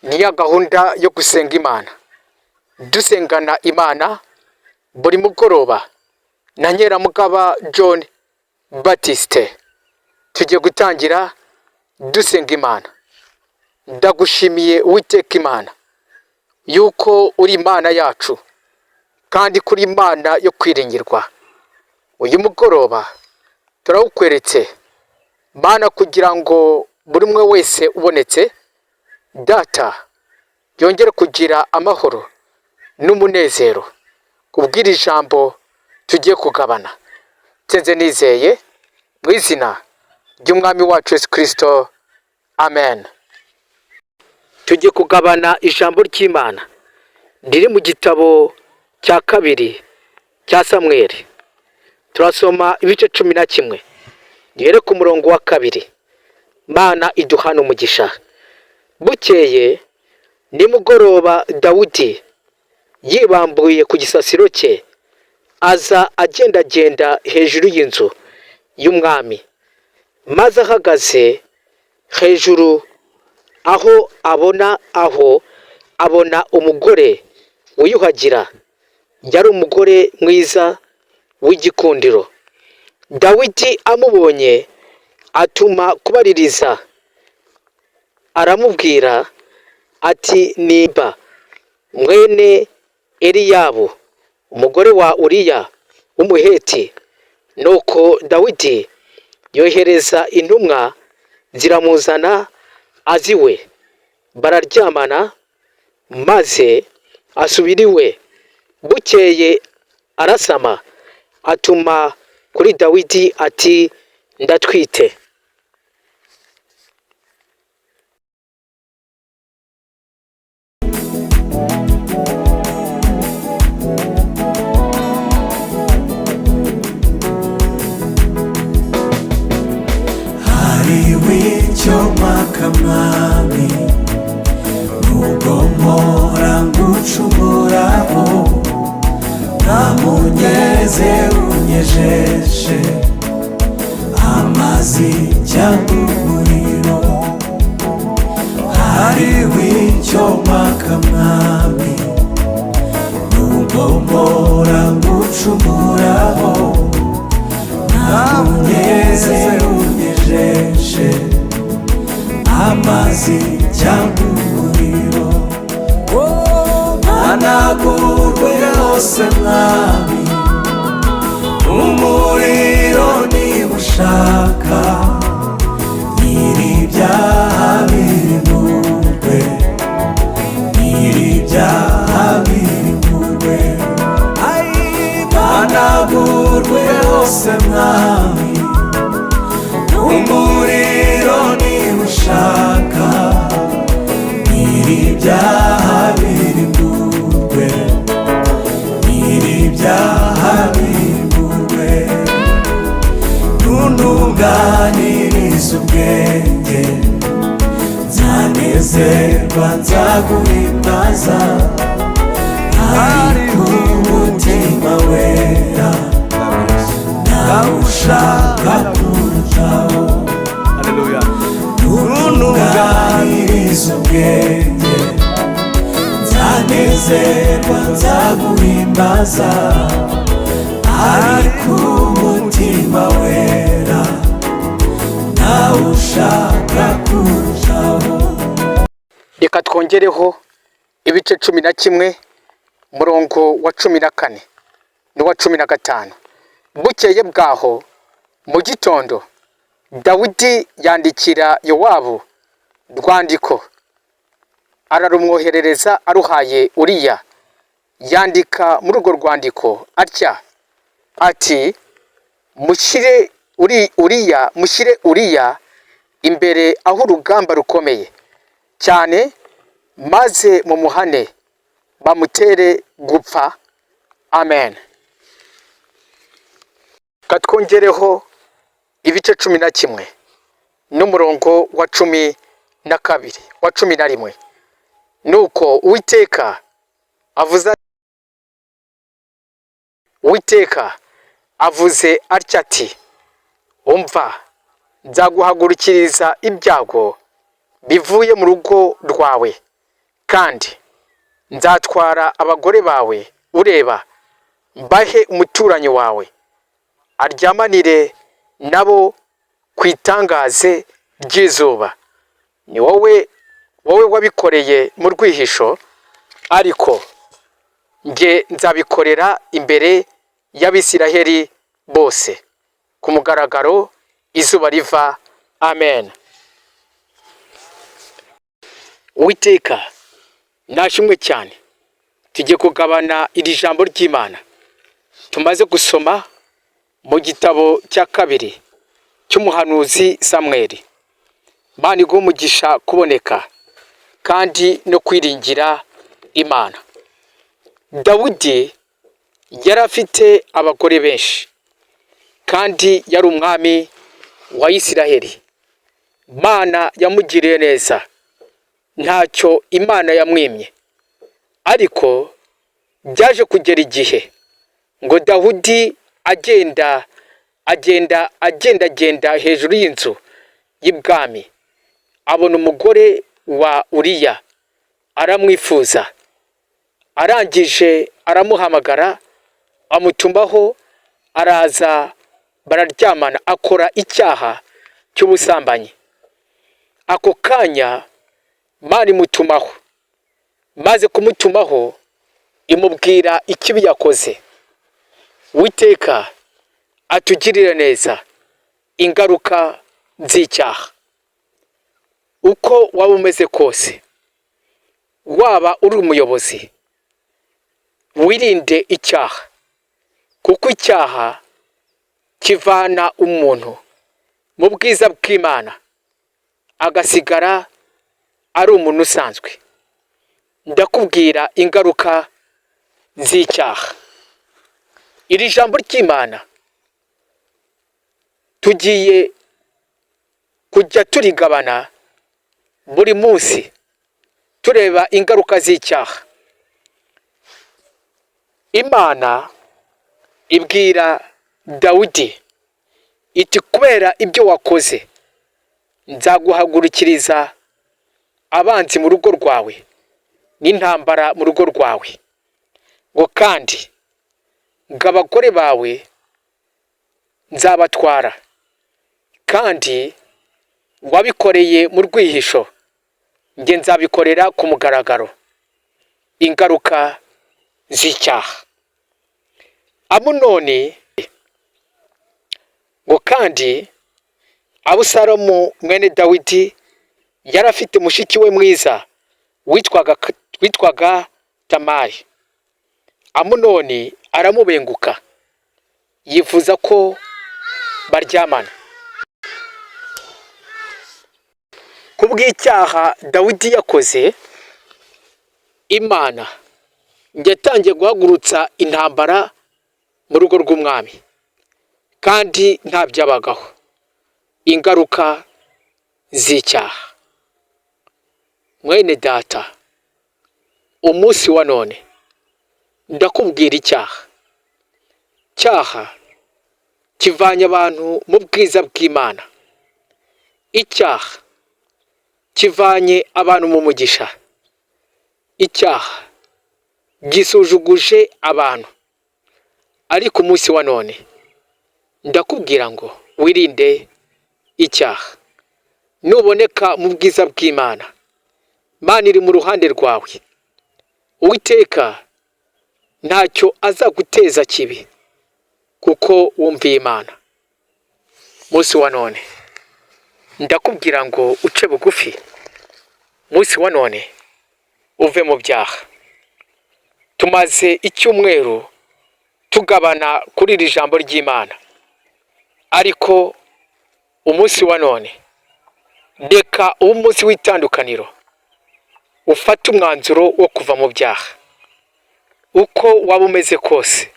Ni ya gahunda yo gusenga Imana, dusengana Imana buri mugoroba na Nkeramugaba John Baptiste. Tugiye gutangira dusenga Imana. Ndagushimiye Uwiteka Imana yuko uri Imana yacu kandi kuri Imana yo kwiringirwa. Uyu mugoroba turawukweretse Mana, kugira ngo buri umwe wese ubonetse Data yongere kugira amahoro n'umunezero kubw'iri jambo tugiye kugabana. Nsenze nizeye mu izina ry'Umwami wacu Yesu Kristo, amen. Tugiye kugabana ijambo ry'Imana riri mu gitabo cya kabiri cya Samweli. Turasoma ibice 11, duhere ku murongo wa 2. Mana iduhana umugisha. Bukeye nimugoroba Dawidi yibambuye ku gisasiro cye, aza agendagenda hejuru y'inzu y'umwami, maze ahagaze hejuru aho abona umugore wiyuhagira, yari umugore mwiza w'igikundiro. Dawidi amubonye atuma kubaririza, aramubwira ati: "Nimba mwene Eliyabu, umugore wa Uriya w'Umuheti?" Nuko Dawidi yohereza intumwa ziramuzana aza iwe, bararyamana, maze asubira iwe. Bukeye arasama, atuma kuri Dawidi ati: "Ndatwite." Hariho icyo mpaka mwami, nubwo mpora ngucumuraho, nta munyeze unyejeshe amazi cyangwa umuriro. Hariho icyo mpaka mwami, nubwo mpora ngucumuraho, nta munyeze unyejeshe amazi cyangwa umuriro. Mpanagurwe hose mwami, umuriro niba ushaka, nyiri ibyaha birimburwe, nyiri ibyaha birimburwe. Mpanagurwe hose mwami, umuriro niba ushaka, nyiri ibyaha birimburwe, nyiri ibyaha birimburwe. Ntuntunganirize ubwenge, nzanezerwa nzaguhimbaza, ariko umutima wera nawushaka kurutaho. Ntuntunganirize ubwenge, nzanezerwa nzaguhimbaza, ariko umutima wera nawushaka kurutaho. Reka twongereho ibice 11, umurongo wa 14 n'uwa 15. Bukeye bwaho mu gitondo Dawidi yandikira Yowabu rwandiko, ararumwoherereza aruhaye Uriya. Yandika muri urwo rwandiko atya ati: "Mushyire uri Uriya, mushyire Uriya imbere aho urugamba rukomeye cyane, maze mumuhane bamutere gupfa." Amen. Katwongereho ibice 11 n'umurongo wa 12, wa 11. Nuko Uwiteka avuze atya ati: "Umva, nzaguhagurukiriza ibyago bivuye mu rugo rwawe." Kandi nzatwara abagore bawe ureba, mbahe umuturanyi wawe aryamanire nabo ku itangaze ry'izuba. Ni wowe wabikoreye mu rwihisho, ariko njye nzabikorera imbere y'Abisiraheli bose ku mugaragaro izuba riva. Amen. Uwiteka nashimwe cyane. Tugiye kugabana iri jambo ry'Imana tumaze gusoma mu gitabo cya kabiri cy'umuhanuzi Samweli. Imana iguhe umugisha kuboneka kandi no kwiringira Imana. Dawidi yari afite abagore benshi kandi yari umwami wa Isiraheli. Imana yamugiriye neza, ntacyo Imana yamwimye. Ariko byaje kugera igihe ngo Dawudi agenda agenda agendagenda hejuru y'inzu y'ibwami, abona umugore wa Uriya, aramwifuza. Arangije aramuhamagara, amutumaho, araza bararyamana, akora icyaha cy'ubusambanyi. Ako kanya Imana imutumaho, maze kumutumaho imubwira ikibi yakoze. Uwiteka atugirire neza. Ingaruka z'icyaha, uko waba umeze kose, waba uri umuyobozi, wirinde icyaha, kuko icyaha kivana umuntu mu bwiza bw'Imana, agasigara ari umuntu usanzwe. Ndakubwira ingaruka z'icyaha. Iri jambo ry'Imana tugiye kujya turigabana buri munsi, tureba ingaruka z'icyaha. Imana ibwira Dawidi iti: "Kubera ibyo wakoze, nzaguhagurukiriza abanzi mu rugo rwawe n'intambara mu rugo rwawe." Ngo kandi ngo abagore bawe nzabatwara, kandi wabikoreye mu rwihisho, njye nzabikorera ku mugaragaro. Ingaruka z'icyaha. Amunoni, ngo kandi Abusalomu mwene Dawidi yari afite mushiki we mwiza witwaga Tamari. Amunoni aramubenguka, yifuza ko baryamana. Ku bw'icyaha Dawidi yakoze, Imana yatangiye guhagurutsa intambara mu rugo rw'umwami, kandi nta byabagaho. Ingaruka z'icyaha. Mwene data, umunsi wa none ndakubwira icyaha. Cyaha kivanye abantu mu bwiza bw'Imana. Icyaha kivanye abantu mu mugisha. Icyaha gisujuguje abantu. Ariko umunsi wa none ndakubwira ngo wirinde icyaha. Nuboneka mu bwiza bw'Imana, Imana iri mu ruhande rwawe. Uwiteka ntacyo azaguteza kibi kuko wumviye Imana. Munsi wa none ndakubwira ngo uce bugufi. Munsi wa none uve mu byaha. Tumaze icyumweru tugabana kuri iri jambo ry'Imana, ariko umunsi wa none reka ube umunsi w'itandukaniro, ufate umwanzuro wo kuva mu byaha. Uko waba umeze kose,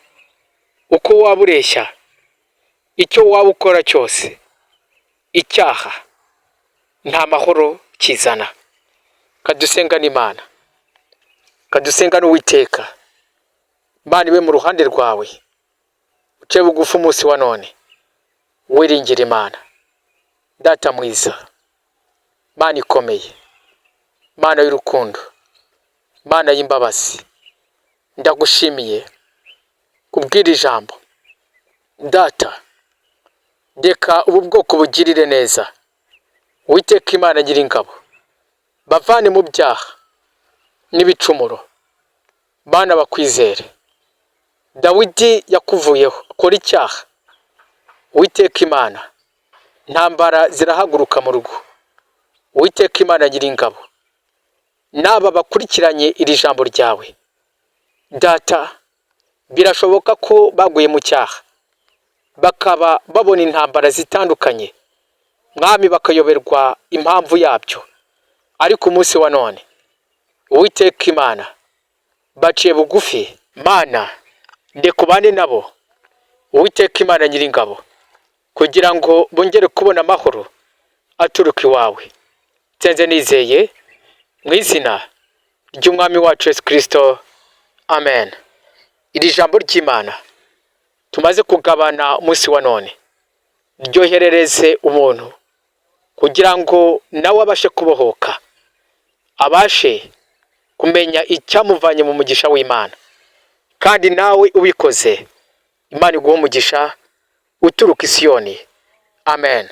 uko waba ureshya, icyo waba ukora cyose, icyaha nta mahoro kizana. Kadusenga n'Imana, kadusenga n'Uwiteka. Imana ibe mu ruhande rwawe, uce bugufi umunsi wa none, wiringire Imana. Data mwiza, Mana ikomeye, Mana y'urukundo. Mana y'imbabazi, ndagushimiye kubw'iri jambo. Data, reka ubu bwoko bugirire neza. Uwiteka Imana Nyiringabo, bavane mu byaha n'ibicumuro, bana bakwizere. Dawidi yakuvuyeho akora icyaha. Uwiteka Imana, intambara zirahaguruka mu rugo. Uwiteka Imana Nyiringabo, n'aba bakurikiranye iri jambo ryawe, Data, birashoboka ko baguye mu cyaha, bakaba babona intambara zitandukanye, Mwami, bakayoberwa impamvu yabyo. Ariko umunsi wa none, Uwiteka Imana, baciye bugufi. Mana, reka ubane nabo, Uwiteka Imana Nyiringabo, kugira ngo bongere kubona amahoro aturuka iwawe. Nsenze nizeye mu izina ry'Umwami wacu Yesu Kirisito, amen. Iri jambo ry'Imana tumaze kugabana umunsi wa none, ryoherereze umuntu kugira ngo nawe abashe kubohoka, abashe kumenya icyamuvanye mu mugisha w'Imana. Kandi nawe ubikoze, Imana iguha umugisha uturuka i Siyoni. Amen.